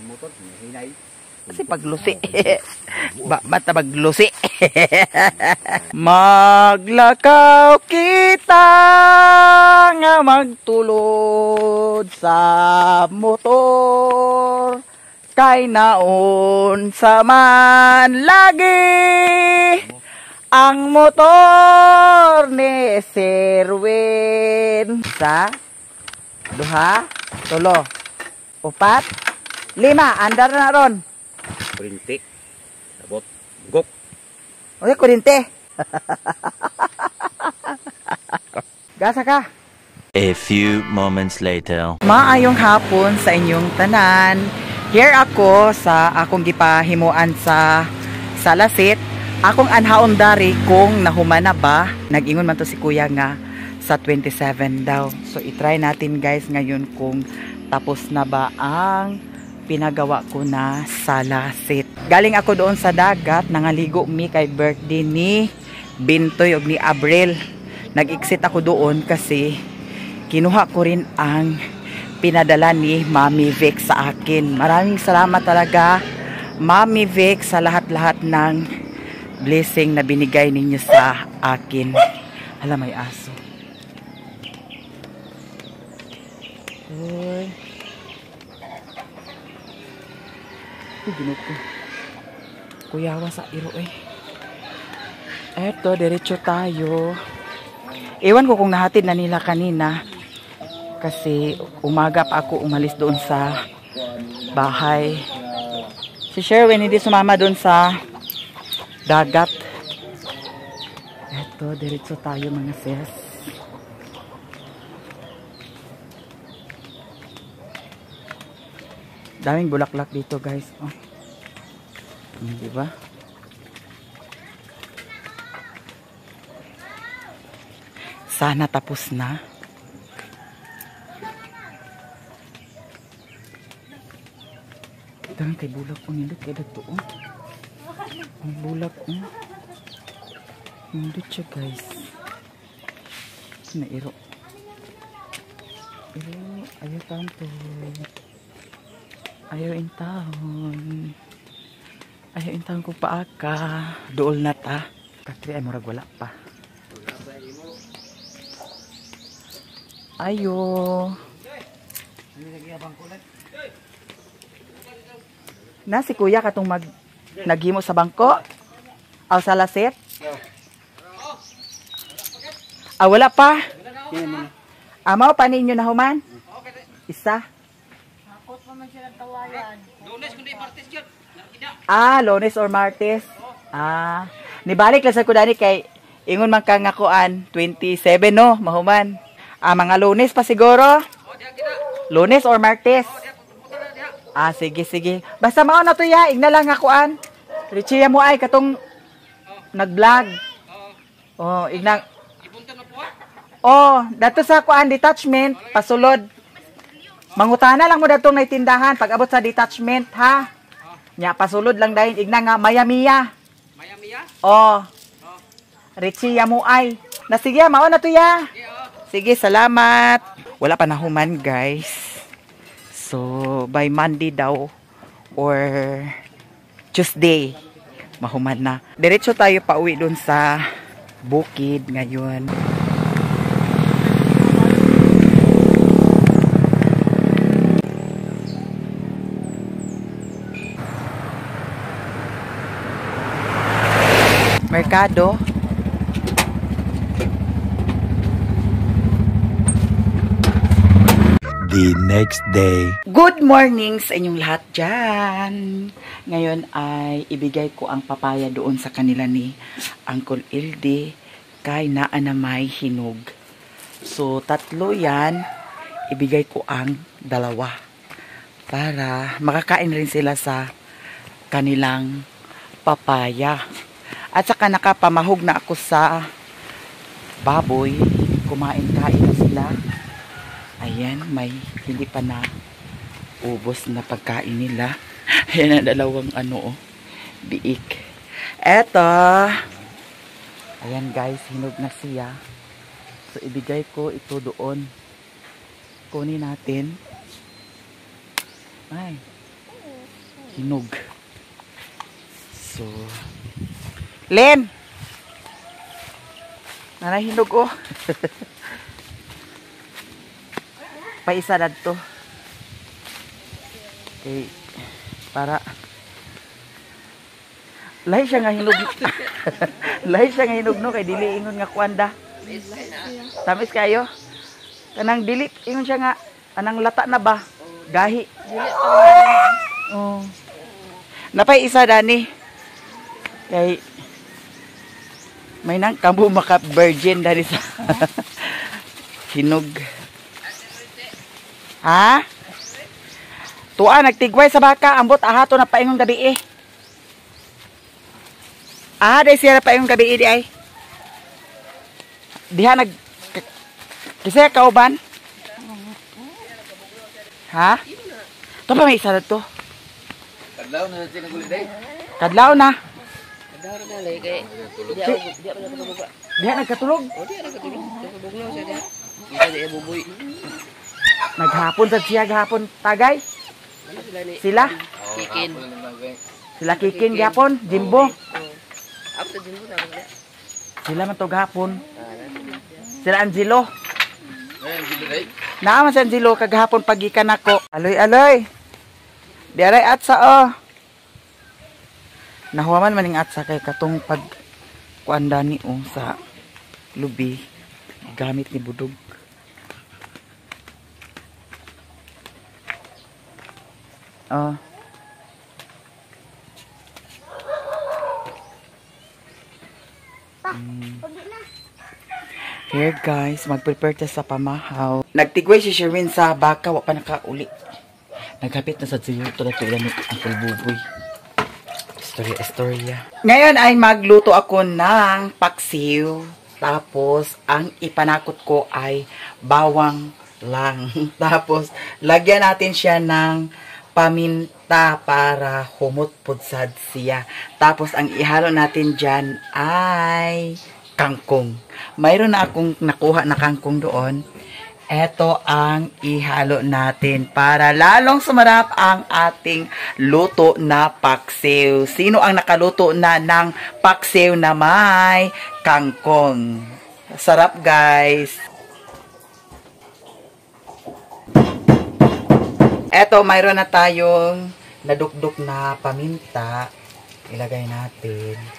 Motor, hinay. Kasi paglusi. Bata maglusi. Maglakaw kita nga magtulod sa motor. Kay naon sa man lagi ang motor ni Sherwin. Sa duha, tulo, upat, lima, andar na ron. Kurinti. Sabot. Gok. Oye, kurinte. Gasa ka. A few moments later. Maayong hapon sa inyong tanan. Here ako sa akong gipahimuan sa Salasit. Akong anhaon dari kung nahuman na ba. Nag-ingon man to si kuya nga sa 27 daw. So itry natin guys ngayon kung tapos na ba ang pinagawa ko na salasit. Galing ako doon sa dagat, nangaligo mi kay birthday ni Bintoy og ni Abril. Nag-exit ako doon kasi kinuha ko rin ang pinadala ni Mami Vic sa akin. Maraming salamat talaga Mami Vic sa lahat-lahat ng blessing na binigay ninyo sa akin. Hala, may aso. Uy. Uy, ginuko ko. Kuyawa sa iro eh. Eto, diretso tayo. Ewan ko kung nahatid na nila kanina. Kasi umaga pa ako umalis doon sa bahay. Si Sherwin hindi sumama doon sa dagat. Eto, diretso tayo mga sis. Daming bulaklak dito guys. Oh. Di ba? Sana tapos na. Darang kay bulak ang nindot kay dagto oh. Ang bulak oh. Nindot siya guys. Nairo. Iro, ayaw tanto. Ayaw in taon. Ayaw in taon ko paaka. Dool na ta. Katri ay murag wala pa. Ayo. Na si kuya katong mag naghimo sa bangko. Aw salasit. Ah, wala pa. Amaw pa ninyo na human? Isa. Ah, Lunes or Martes. Ah, nibalik lang sa ko dani kay ingon man ka nga kuan 27 no, mahuman. Ah, mga Lunes pa siguro. Lunes or Martes. Ah, sige sige. Basta mao na to ya, igna lang nga kuan. Richie mo ay katong nag-vlog. Oh, igna. Oh, dato sa kuan detachment pasulod. Mangutana lang mo datong naitindahan pag abot sa detachment ha. Nya pasulod lang dayon igna nga Mayamiya. Mayamiya? Oh. Richie mo ay. Na sige, mao na to ya. Sige, salamat. Wala pa nahuman guys. So by Monday daw or Tuesday mahuman na. Diretso tayo pauwi dun sa bukid ngayon. Merkado. The next day. Good morning sa inyong lahat dyan. Ngayon ay ibigay ko ang papaya doon sa kanila ni Uncle Ilde kay naa na may hinog. So tatlo yan, ibigay ko ang dalawa para makakain rin sila sa kanilang papaya. At saka nakapamahog na ako sa baboy. Kumain-kain na sila. Ayan, may hindi pa na ubos na pagkain nila. Ayan ang dalawang ano, oh, biik. Eto. Ayan guys, hinog na siya. So ibigay ko ito doon. Kunin natin. Ay. Hinog. So, Len! Nanay hinog oh. Paisa na to. Okay. Para lahi siya nga hinog. Lahi siya nga hinog no kay dili ingon nga kuanda. Tamis kayo. Kanang dili ingon siya nga anang lata na ba? Gahi. Oh. Napay isa dani. Kay may nang kamo maka virgin dani sa hinog. Ha? Tuwa nagtigway sa baka ambot aha to na paingong gabi eh. Ah, dai siya na paingong gabi eh, di ay. Diha nag kasi kauban? Ha? To pa may isa na to. Kadlaw na natin ang guliday. Kadlaw na. Kadlaw na lay kay di ako nakabuga. Diha nagkatulog. O di nagkatulog. Nakabugnaw siya diha. Kita di buboy. Naghapon sa siya gahapon tagay. Ano sila ni? Sila? Kikin. Sila Kikin gihapon, Jimbo. Ako sa Jimbo na ako. Sila man to gahapon. Sila Angelo. Ngayon, guliday. Naa man si Angelo kagahapon pagikan nako. Aloy aloy. Di aray atsa oh. Nahuwaman maning atsa kay katong pag kuan dani oh sa lubi gamit ni Budog. Oh. Here guys, mag-prepare ta sa pamahaw. Nagtigway si Sherwin sa baka, wa pa nakauli. Naghapit na sa siyo to na ni Uncle Buboy. Istorya, istorya. Ngayon ay magluto ako ng paksiw. Tapos, ang ipanakot ko ay bawang lang. Tapos, lagyan natin siya ng paminta para humutpudsad siya. Tapos, ang ihalo natin dyan ay kangkong. Mayroon na akong nakuha na kangkong doon. Ito ang ihalo natin para lalong sumarap ang ating luto na paksiw. Sino ang nakaluto na ng paksiw na may kangkong? Sarap guys! Eto, mayroon na tayong nadukduk na paminta. Ilagay natin.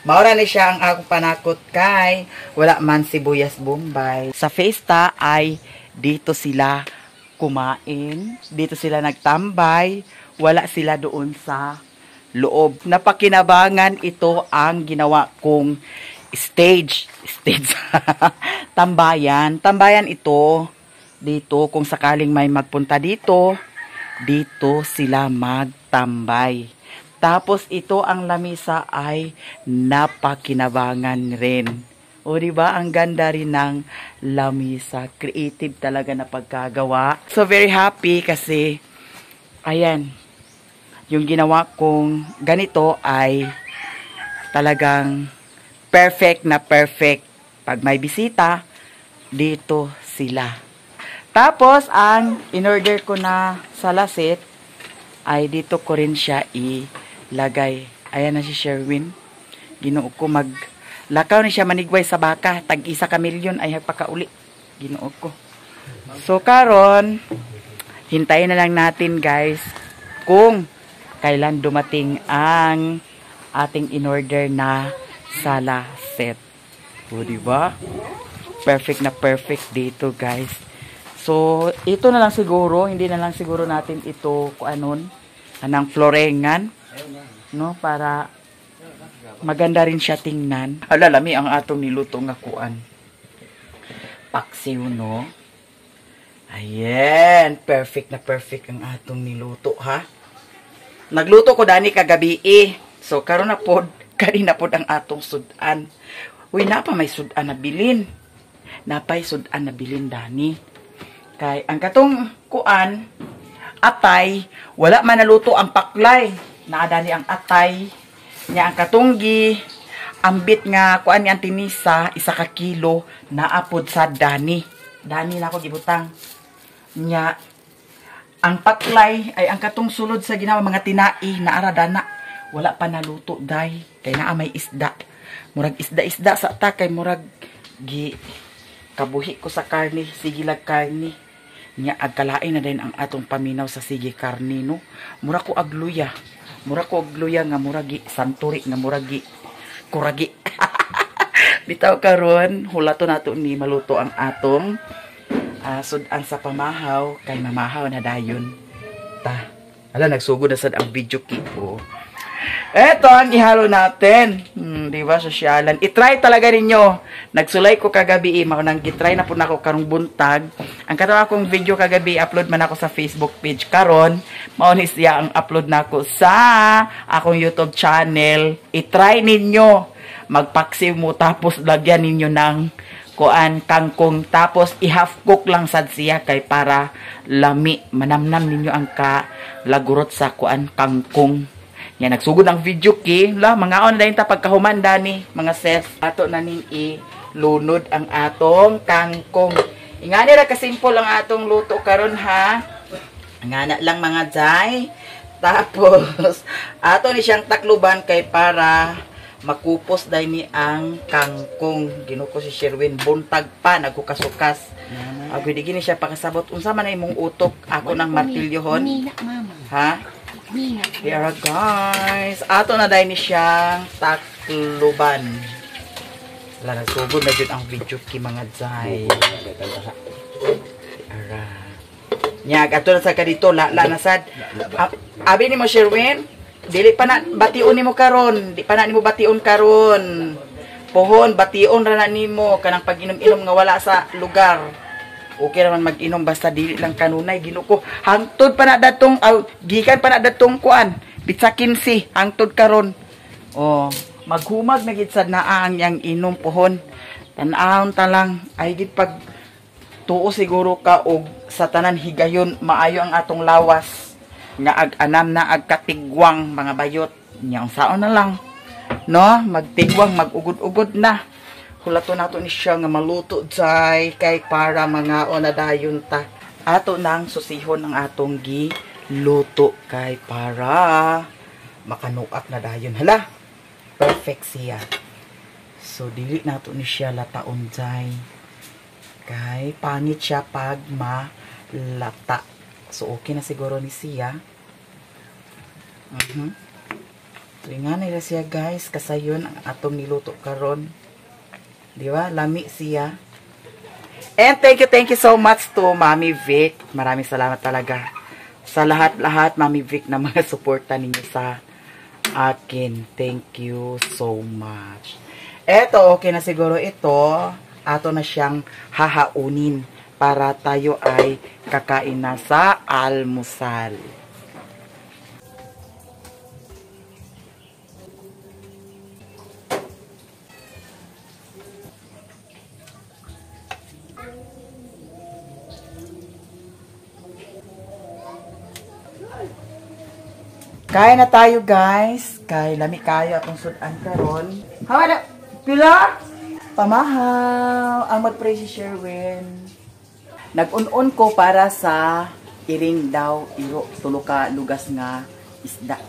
Maura ni siya ang akong panakot kay wala man sibuyas bombay. Sa fiesta ay dito sila kumain, dito sila nagtambay, wala sila doon sa loob. Napakinabangan ito ang ginawa kong stage. Stage. Tambayan. Tambayan ito dito kung sakaling may magpunta dito, dito sila magtambay. Tapos ito ang lamisa ay napakinabangan rin. O diba? Ang ganda rin ng lamisa. Creative talaga na pagkagawa. So very happy kasi ayan, yung ginawa kong ganito ay talagang perfect na perfect. Pag may bisita, dito sila. Tapos ang in-order ko na salasit ay dito ko rin siya ilagay. Ayan na si Sherwin. Ginoo ko, maglakaw ni siya manigway sa baka. Tag isa ka milyon ay pakauli. Ginoo ko. So karon, hintayin na lang natin guys kung kailan dumating ang ating in-order na sala set. O diba? Perfect na perfect dito guys. So ito na lang siguro, hindi na lang siguro natin ito kuanon, anang florengan, no, para maganda rin siya tingnan. Ala, lami ang atong niluto nga kuan. Paksiw, no? Ayan, perfect na perfect ang atong niluto, ha? Nagluto ko dani kagabi eh. So karon na pod, kanina pod ang atong sudan. Uy, napa may sudan na bilin. Napay sudan na bilin dani. Kay ang katong kuan atay, wala man naluto ang paklay. Naadani ang atay. Nya ang katunggi ambit nga kuan ni ang tinisa 1 ka kilo naapod sa dani. Dani na ako gibutang. Nya Ang paklay ay ang katong sulod sa ginawa mga tinai na aradana. Wala pa naluto day kay naa may isda. Murag isda-isda sa ta kay murag gi kabuhi ko sa karne, sige lag karne. Nya agkalain na din ang atong paminaw sa sige karne no. Mura ko agluya. Mura ko agluya nga murag gi santuri nga murag gi kuragi. Bitaw karon hulato nato ni maluto ang atong sudan sa pamahaw kay mamahaw na dayon ta. Ala nagsugod na sad ang video kipo. Eto ang ihalo natin. Di ba sosyalan? I-try talaga ninyo. Nagsulay ko kagabi, mao nang gi-try na pud nako karong buntag. Ang katong akong video kagabi upload man ako sa Facebook page karon. Mao ni siya ang upload nako sa akong YouTube channel. I-try ninyo. Magpaksiw mo tapos lagyan ninyo ng kuan kangkong tapos i-half cook lang sad siya kay para lami manamnam ninyo ang ka lagurot sa kuan kangkong. Nya nagsugod ang video ki la mangaon na ta pagkahuman dani mga ses. Ato na ning i-lunod ang atong kangkong. Ingani ra ka simple ang atong luto karon ha. Ngana lang mga jay. Tapos ato ni siyang takluban kay para makupos dahil ni ang kangkong. Ginuko si Sherwin buntag pa nagkukasukas. Agoy di gini siya pakasabot unsa man na imong utok ako nang martilyohon. Ha? Here guys, ato na dahil ni siyang takluban. Wala nagsugod na jud ang video ki mga jay. Ara. Nyag ato na sa kadito la la na sad. Abi nimo Sherwin? Dili pa na bation nimo karon, di pa na nimo bation karon. Pohon bation ra na nimo kanang pag-inom-inom nga wala sa lugar. Okay ra man mag-inom basta dili lang kanunay Ginuko. Hangtod pa na datong gikan pa na datong kuan, pitsa 15 hangtod karon. Oh, maghumag na gid sad naa ang iyang inom pohon. Tan-awon ta lang ay gid pag tuo siguro ka og sa tanan higayon maayo ang atong lawas. Nga ag-anam na agkatigwang mga bayot nya unsaon na lang no magtigwang magugod-ugod na. Hulato nato ni siya nga maluto jay kay para mangaon na dayon ta. Ato nang susihon ang atong giluto kay para makanuak na dayon. Hala, perfect siya. So dili nato ni siya lataon jay kay pangit siya pag malata. So, okay na siguro ni siya. So, nga nila siya guys. Kasayon ang atong niluto karon. Di ba? Lami siya. And thank you so much to Mami Vic. Maraming salamat talaga sa lahat-lahat, Mami Vic, na mga suporta ninyo sa akin. Thank you so much. Eto, okay na siguro ito. Ato na siyang hahaunin para tayo ay kakain na sa almusal. Kaya na tayo guys. Kay lami kayo atong sudan karon. Hawa na pila? Pamahaw ang mag-pray si Sherwin. Nag-un-un ko para sa iring daw iro tulo ka lugas nga isda.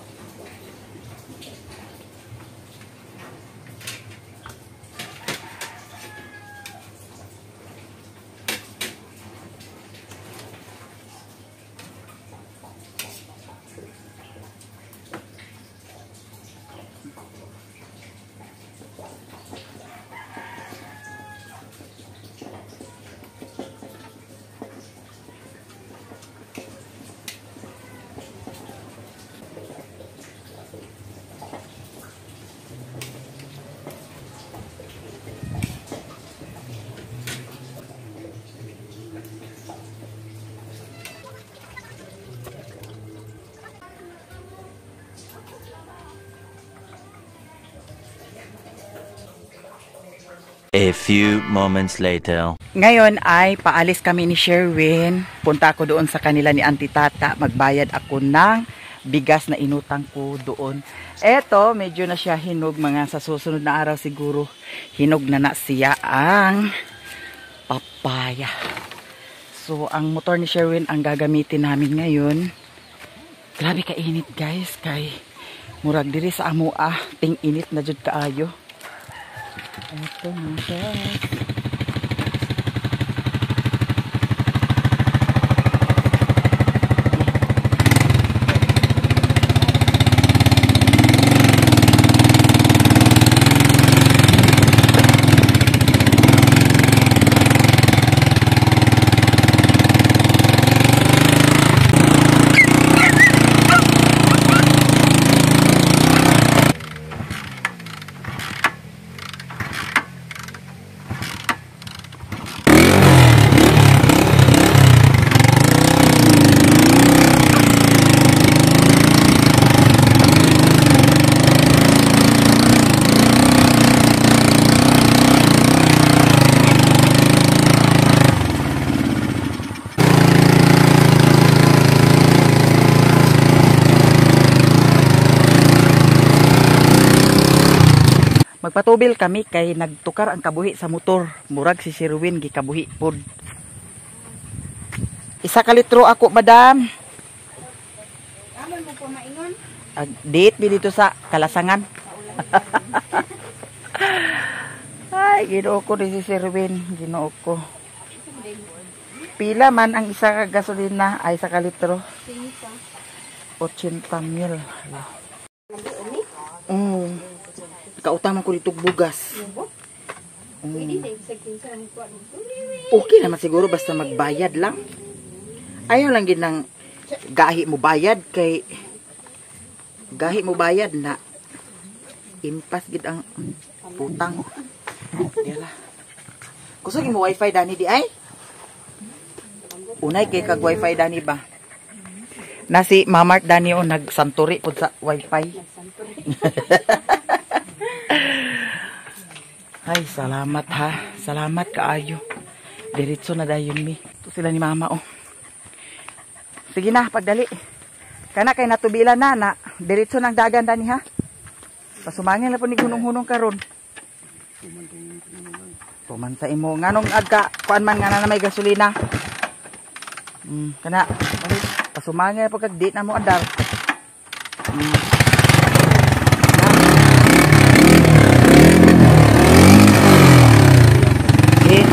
A few moments later. Ngayon ay paalis kami ni Sherwin. Punta ako doon sa kanila ni Auntie Tata. Magbayad ako ng bigas na inutang ko doon. Eto, medyo na siya hinog. Mga sa susunod na araw siguro, hinog na na siya ang papaya. So, ang motor ni Sherwin ang gagamitin namin ngayon. Grabe kainit guys, kay murag diri sa amoa, ting init na jud kaayo. Ito na siya. Magpatubil kami kay nagtukar ang kabuhi sa motor. Murag si Sherwin gikabuhi pod. Isa ka litro ako, madam. Aman mo po maingon? Date bi dito sa Kalasangan. Ay, Ginoo ko ni si Sherwin, Ginoo ko. Pila man ang isa ka gasolina ay isa ka litro? 80 mil. Kautang man ko dito bugas. Okay naman siguro basta magbayad lang. Ayaw lang gid nang gahi mo bayad kay gahi mo bayad na impas gid ang putang. Dila. Kusog mo wifi dani di ay? Unay kay kag wifi dani ba? Na si Mamart dani o nagsanturi pud sa wifi. Ay, salamat ha. Salamat kaayo. Diretso na dayon mi. Ito sila ni Mama oh. Sige na, pagdali. Kana kay natubilan na na. Diretso nang dagan dani ha. Pasumangin na po ni hunong-hunong karon. Tuman sa imo. Nganong agka kuan man nga na may gasolina. Kana pasumangin na po kag di na mo andar.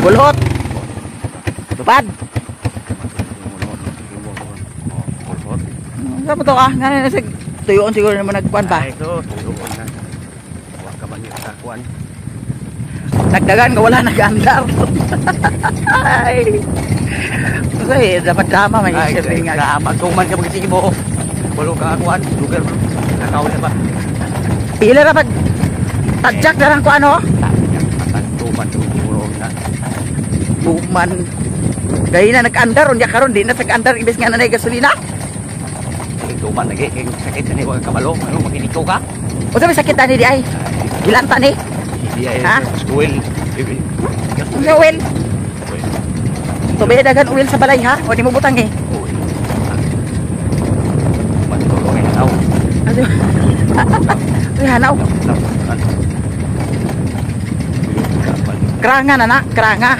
Kulot. Lupad. Saan mo to ah? Nga na tuyoon siguro naman nagkuan ba? Ay, ito, tuyoon na. Huwag ka ba niya sa kuan? Nagdagan ka, wala nag-andar. Ay. Kasi dapat dama may Ay, isip nga. Dapat kuman ka magising mo. Walo ka kuan, lugar nakaw na ba? Pila ra pag tadyak na lang ko ano? Tuman, tuman na. Tuman. Gaya na nag-andar, unya karon di na nag-andar imbes nga nanay gasolina. Tuman lagi kay sakit ni wa kabalo, ano makinito ka? Unsa may sakit ani di ay? Gilanta ni. Hindi ay Ha? school. Unsa oil? Tubay dagan oil sa balay ha. O di mo butang eh. Matulog ay tao. Uy, hanaw. Kranga na na, kranga.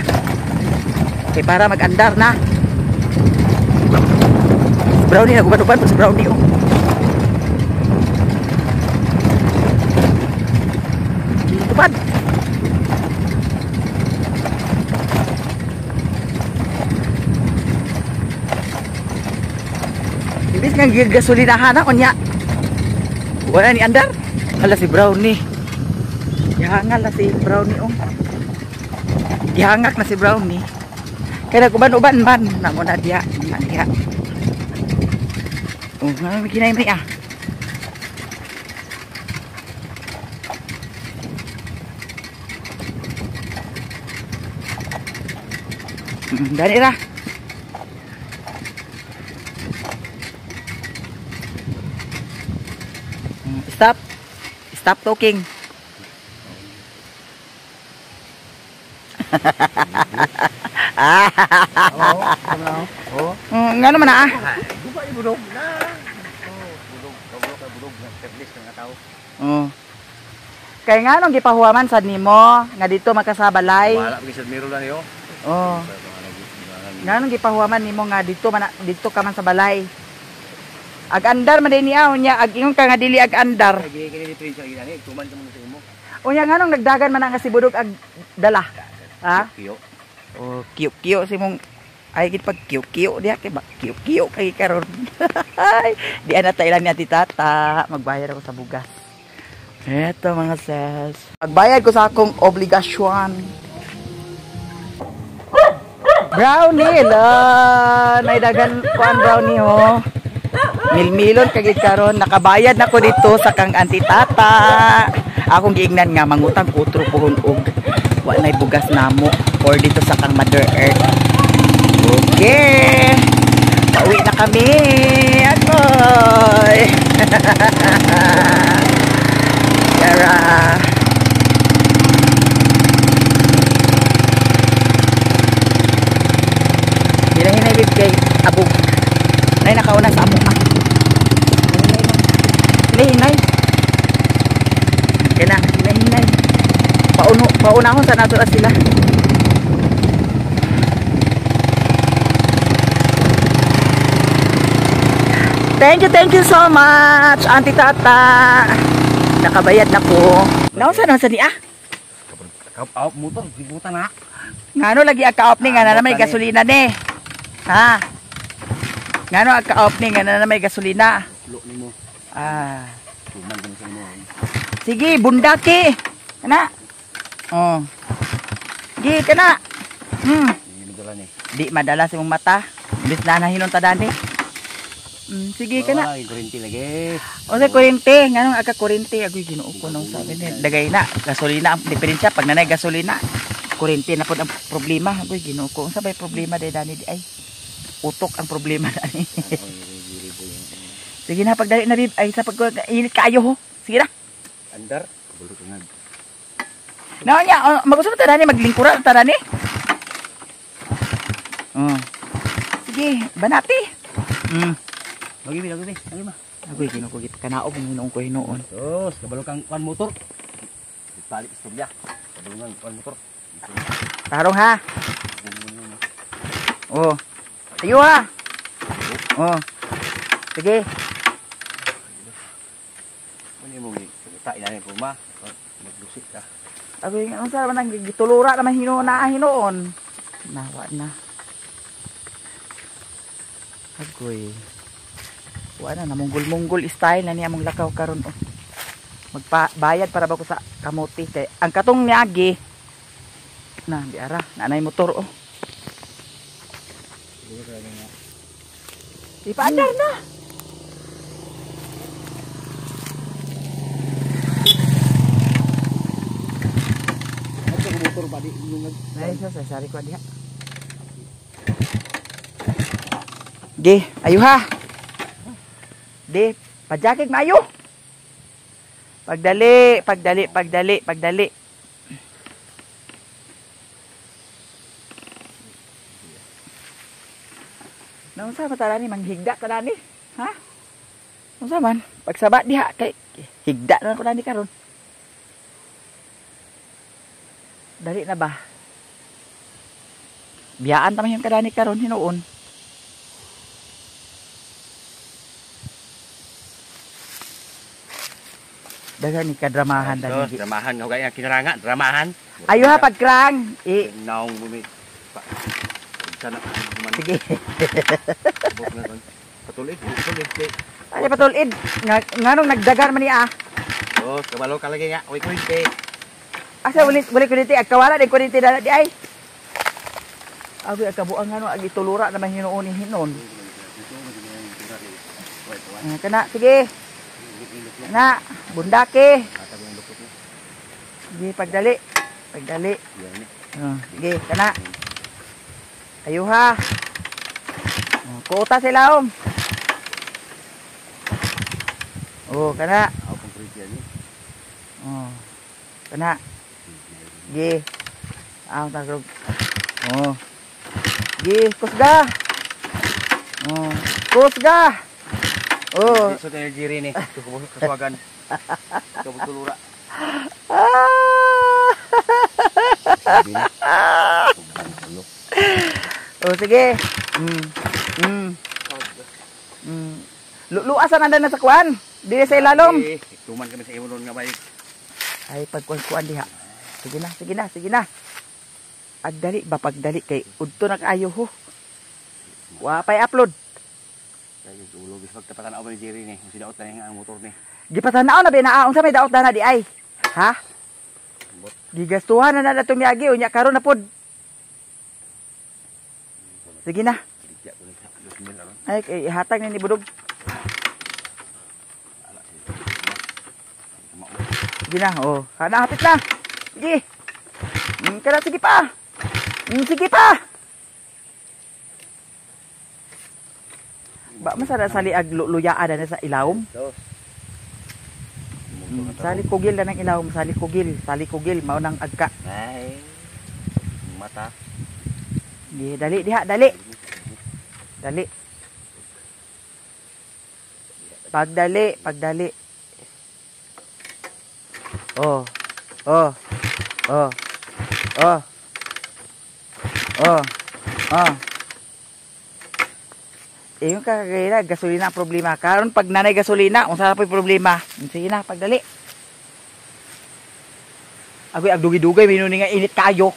Kay para mag-andar na. Brownie, naguban-uban po sa brownie oh. Tupad. Imbis nga gasolinahan na, unya. Wala ni andar. Hala si Brownie. Gihangal na si Brownie oh. Gihangak na si Brownie. Kaya nag-uban-uban man. Nanguna diya. Diya. Oh, nga may kinay may ah. Dani ra. Stop. Stop talking. Nga naman ah. Oh. Kay nga nung gipahuwaman sad nimo nga dito makasabalay. Wala gyud sad miro lang yo. Oh. Nganong gipahuwaman nimo nga didto man didto ka man sa balay? Ag andar man din niya unya ag ingon ka nga dili ag andar. Unya nganong nagdagan man ang sibudog ag dala? Ha? Kiyo. Oh, kiyo-kiyo si mong ay gid pag kiyo-kiyo diha kay ba kiyo-kiyo kay karon. Di ana ta ilan ni Ate Tata, magbayad ako sa bugas. Eto mga sis. Magbayad ko sa akong obligasyon. Brownie la, may dagan kuan brownie ho. Milmilon kagid karon, nakabayad na ko dito sa kang Auntie Tata. Akong giingnan nga mangutang utro puhon og wa nay bugas namo or dito sa kang Mother Earth. Okay. Pauwi na kami. Agoy. Tara. Hinahinay bib kay abog. Nay nakauna sa amo ah. Hinahinay. Kaya na, hinahinay. Paunahon sa nato na sila. Thank you so much, Auntie Tata. Nakabayad na ko. Naunsa na sa niya? Kaop motor, gibutan na. Ngano lagi ang kaop ni nga na may gasolina ni. Ha? Ngano ang kaop ni nga na may gasolina? Lo nimo. Ah. Tuman ka sa imo. Sige, bundaki. Kana. Oh. Sige, kana. Hindi madala ni. Di madala sa imong mata. Imbis na nahinon ta dani. Sige kana. Ay, kuryente lagi. O sa kuryente, nganong aga kuryente agoy Ginoo ko nang sabi ni. Dagay na, gasolina ang diferensya pag nanay gasolina. Kuryente na pod ang problema. Agoy Ginoo ko. Unsa bay problema day dani di ay? Utok ang problema dani. Sige na pagdali na bib ay sa pag init kaayo ho. Sige na. Andar. Kabalo ka nga. Naon niya, magusto mo ta dani maglingkuran ta dani. Oh. Sige, banati. Lagi bi, lagi ma. Agoy Ginoo ko gipakanaog ang hinuon ko hinuon. Tos, kabalo kang kuan motor. Balik istorya. Kabalo kang kuan motor. Tarong ha. Oh. Ayo ha. Oh. Sige. Ano mo gi? Ta ina ni puma. Maglusit ka. Agoy nga unsa man ang gitulura naman hinuon na hinuon. Nawa na. Agoy. Wa na namunggol-munggol style na niya among lakaw karon oh. Magbayad para ba ko sa kamote kay ang katong niagi na di ara nanay motor oh. Ipaandar na. Motor ba di Ay, sa sari ko diha. Ge, ayo ha. Di, pajakig maayo. Pagdali, pagdali, pagdali, pagdali. Naunsa man tara ni manghigda ta ni? Ha? Unsa man? Pagsaba diha kay higda na ko nani karon. Dali na ba? Biyaan ta man yung kadani karon hinuon. Dagan ni kadramahan dani. Dramahan ko kaya kinaranga, dramahan. Ayo ha pagkrang. I naong bumi. Sana sige. Patulid, patulid. Ay patulid. Nganong nagdagan man niya? Oh, kabalo ka lagi nga. Oy kuryente. Asa ulit balik kuryente agkawala din kuryente dala di ay. Abi agkabuang ngano agi tulura naman hinuon ni hinon. Kana sige. Na, bundake. Sige, pagdali. Pagdali. Oh, sige, kana. Ayuha. Oh, kuota sila om. Oh, kana. Oh. Kana. Sige. Ah, tagrog. Oh. Sige, kusga. Oh, kusga. Oh. So energy rin eh. Kasuwagan. Kabutulura. Ah. O sige. Luasan anda na sa kuan. Dili sa ilalom. Tuman kami sa imo ron nga bay. Ay pagkuan-kuan diha. Sige na, sige na, sige na. Agdali ba pagdali kay udto na kaayo ho. Wa pay upload. Kay ulo bis pagtapatan-aw ni Jerry ni. Kung sidaot na ang motor ni. Gipatan-aw na ba naa unsa may daot na di ay? Ha? Gigastuhan na na datong miagi unya karon na pod. Sige na. Ay kay ihatag ni Budog. Sige na, oh. Kana hapit na. Sige. Kana sige pa. Sige pa. Ba masara sali ag luyaan na sa ilawom. Sali kugil na ng ilawom, sali kugil mao nang agka. Ay. Mata. Di dali diha, dali. Dali. Pagdali, pagdali. Oh. Oh. Oh. Oh. Oh. Oh. Yung kakagaya, gasolina ang problema. Karon pag nanay gasolina, unsa na po'y problema? Sige na, pagdali. Agoy, agdugay-dugay, minuni nga init kayo.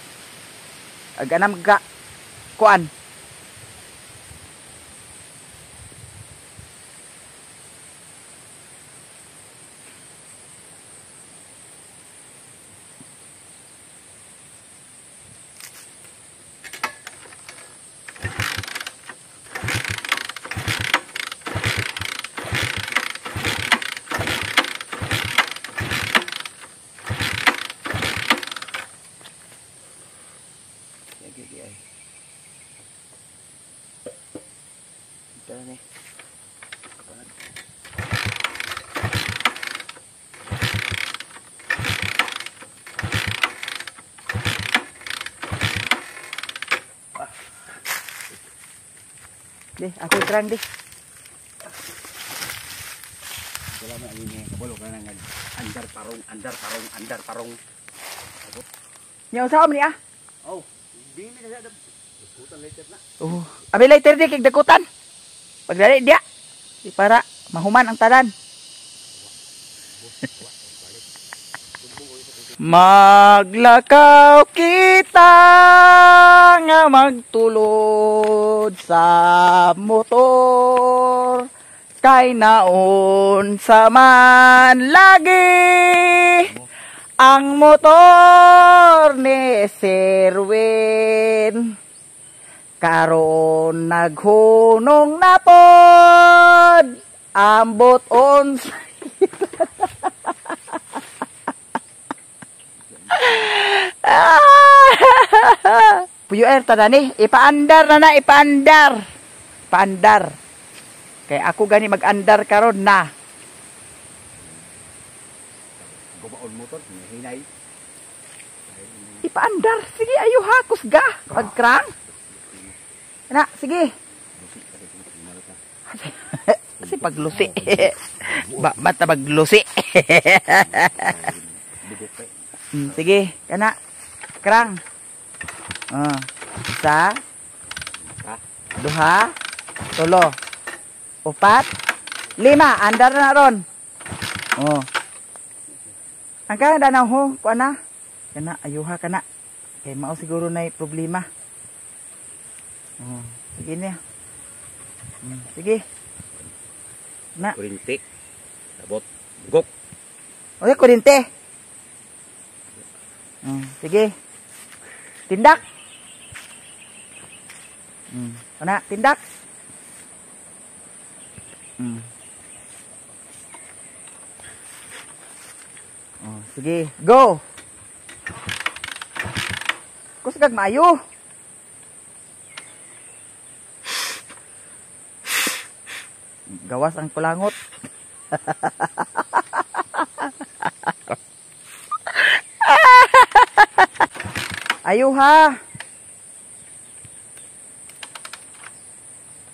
Ag anam ka kuan. Di, ako itrang di. Wala man ani kabalo ka nang andar parong, andar parong, andar parong. Nya unsa ni ah? Oh, dili na dakutan later na. Oh, abi later di kay dakutan. Pagdali dia. Di para mahuman ang tanan. Maglakaw kita nga magtulod sa motor kay naon sa man lagi ang motor ni Sirwin. Karon naghunong na pod ambot on. Puyo air tadani, ipaandar na na, ipaandar. Paandar. Kay ako gani mag-andar karon na. Gubaon motor, hinay. Ipaandar, sige ayo ha, kusga, pagkrang. Na, sige. Kasi paglusi. Ba mata maglusi. Sige, kana. Krang. Isa, duha, tulo, upat, lima. Andar na ron. Oh. Ang kaya danaw ho, kuha na. Kana, ayuha kana. Kay mao siguro na problema. Oh, sige niya. Sige. Na. Kurinte. Sabot. Bugok. Okay, kurinte. Sige. Tindak. Ana, tindak. Oh, sige, go. Kusgag maayo. Gawas ang kulangot. Ayo ha.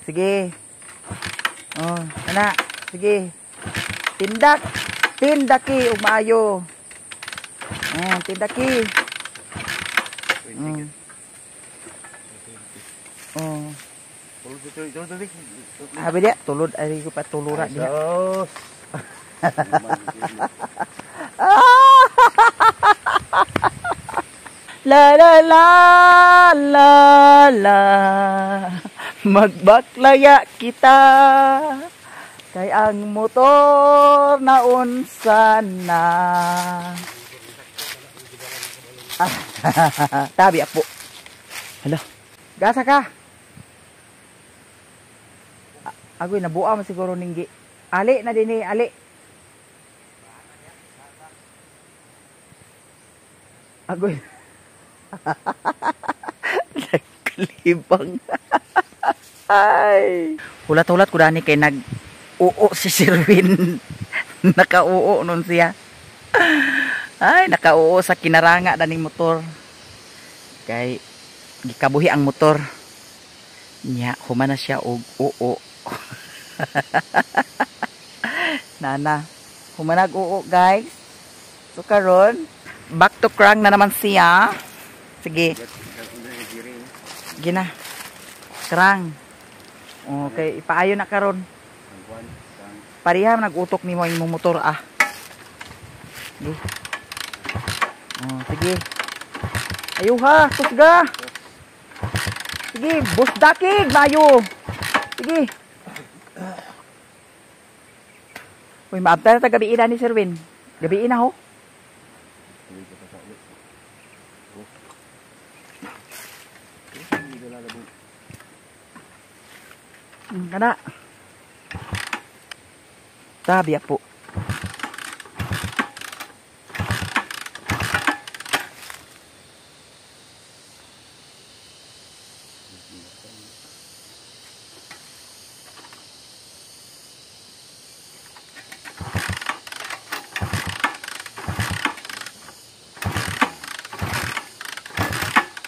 Sige. Oh, ana, sige. Tindak. Tindaki ug maayo. Oh, tindaki. Oh. Tulod tulod tulod tulod. Abi dia tulod ari ko pa tulura diha. Sos. La la la la la, magbaklaya kita kay ang motor naunsa na. Tabi apo. Hala. Gasa ka. Agoy nabuha man siguro ninggi. Ali na dinhi, ali. Agoy. Nagkalibang. Ay. Hulat-hulat ko dani kay nag uo si Sherwin. Nakauo nun siya. Ay, nakauo sa kinaranga daning motor. Kay gikabuhi ang motor. Nya, human na siya og uo. Nana, humanag uo guys. So karon, back to crank na naman siya. Sige. Gina. Krang. Okay, ipaayo na karon. Pareha nag-utok nimo imong motor ah. Sige. Oh, sige. Ayuha, kusga. Sige, busdakig mayo. Sige. Uy, maabta na ta gabi ina ni Sir Win. Gabi ina ho. Kana. Tabi po.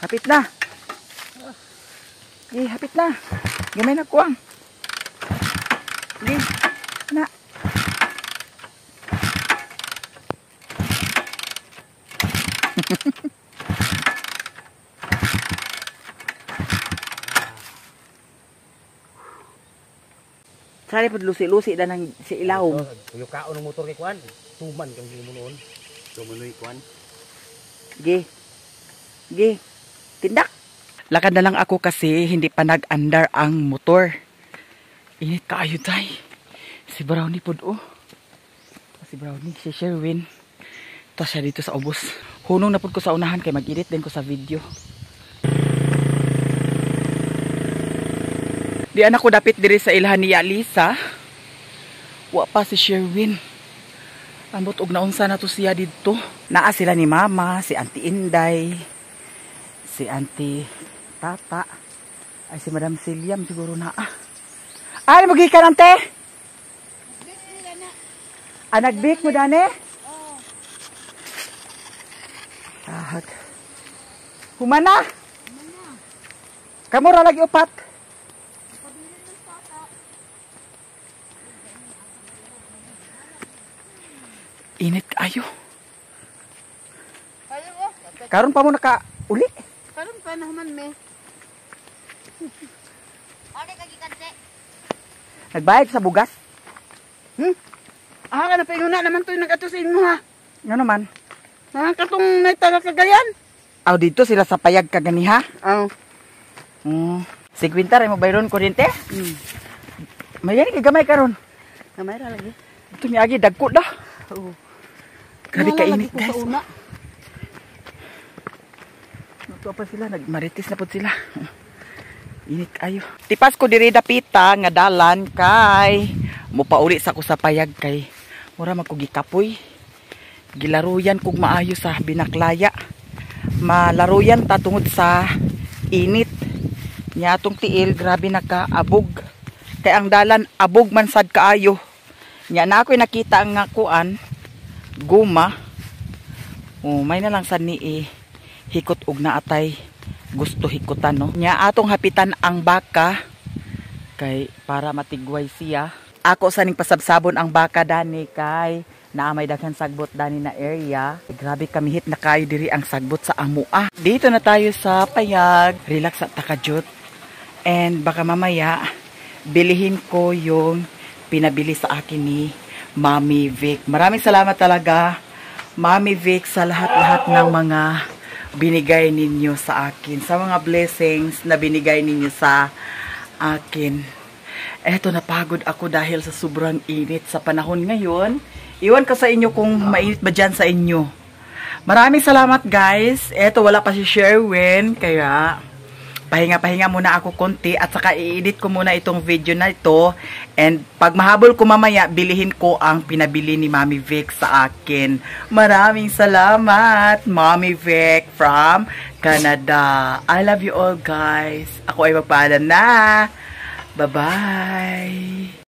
Hapit na. Eh, hapit na. Gamay na kuang. Sige. Na. Sari pud lusi-lusi dan ang si ilawom. Yung kaon ng motor kay kuan, tuman kang mo noon. Tumuloy kuan. Sige. Sige. Tindak. Lakad na lang ako kasi hindi pa nag-andar ang motor. Init kaayo tay. Si Brownie pod oh. Si Brownie, si Sherwin. Ito siya dito sa ubos. Hunong na pod ko sa unahan kay mag-edit din ko sa video. Di anak ko dapit diri sa ilhan ni Alisa. Wa pa si Sherwin. Ambot og naunsa na to siya didto. Naa sila ni Mama, si Auntie Inday, si Auntie Tata, ay si Madam Siliam siguro naa. Ay, magikan ante. Ah, nagbik mo dani? Ahag. Humana. Kamu ra lagi upat. Init kaayo. Karon pa mo naka uli. Karon pa na human me. Nagbayad sa bugas. Ah, kana pa inguna naman to yung nag-ato sa inyo ha. Nga naman. Ah, katong naitala kagayan. Aw dito sila sa payag kaganiha. Aw. 50 ra mo bayron kuryente? May gani kay gamay karon. Gamay ra lagi. Ito miagi dagko da. Oo. Grabe Wala kainit lagi ko sa guys. una. Natuwa pa sila, nagmarites na po sila. Init kayo. Tipas ko diri dapita nga dalan kay mupauli sa ko sa payag kay mura man ko gikapoy. Gilaruyan kog maayo sa binaklaya. Malaruyan ta tungod sa init. Nya atong tiil grabe nakaabog. Kay ang dalan abog man sad kaayo. Nya na ako'y nakita ang nga kuan guma. Oh, may na lang sad ni hikot og naatay gusto hikutan no. Nya atong hapitan ang baka kay para matigway siya. Ako sa ning pasabsabon ang baka dani kay naa may daghan sagbot dani na area. Grabe kamihit na kayo diri ang sagbot sa amoa. Dito na tayo sa payag. Relax at takajut. And baka mamaya, bilihin ko yung pinabili sa akin ni Mami Vic. Maraming salamat talaga, Mami Vic, sa lahat-lahat ng mga binigay ninyo sa akin. Sa mga blessings na binigay ninyo sa akin. Eto, napagod ako dahil sa sobrang init sa panahon ngayon. Iwan ko sa inyo kung mainit ba dyan sa inyo. Maraming salamat, guys. Eto, wala pa si Sherwin. Kaya, pahinga-pahinga muna ako konti at saka i-edit ko muna itong video na ito. And pag mahabol ko mamaya, bilihin ko ang pinabili ni Mami Vic sa akin. Maraming salamat, Mami Vic from Canada. I love you all, guys. Ako ay magpaalam na. Bye-bye.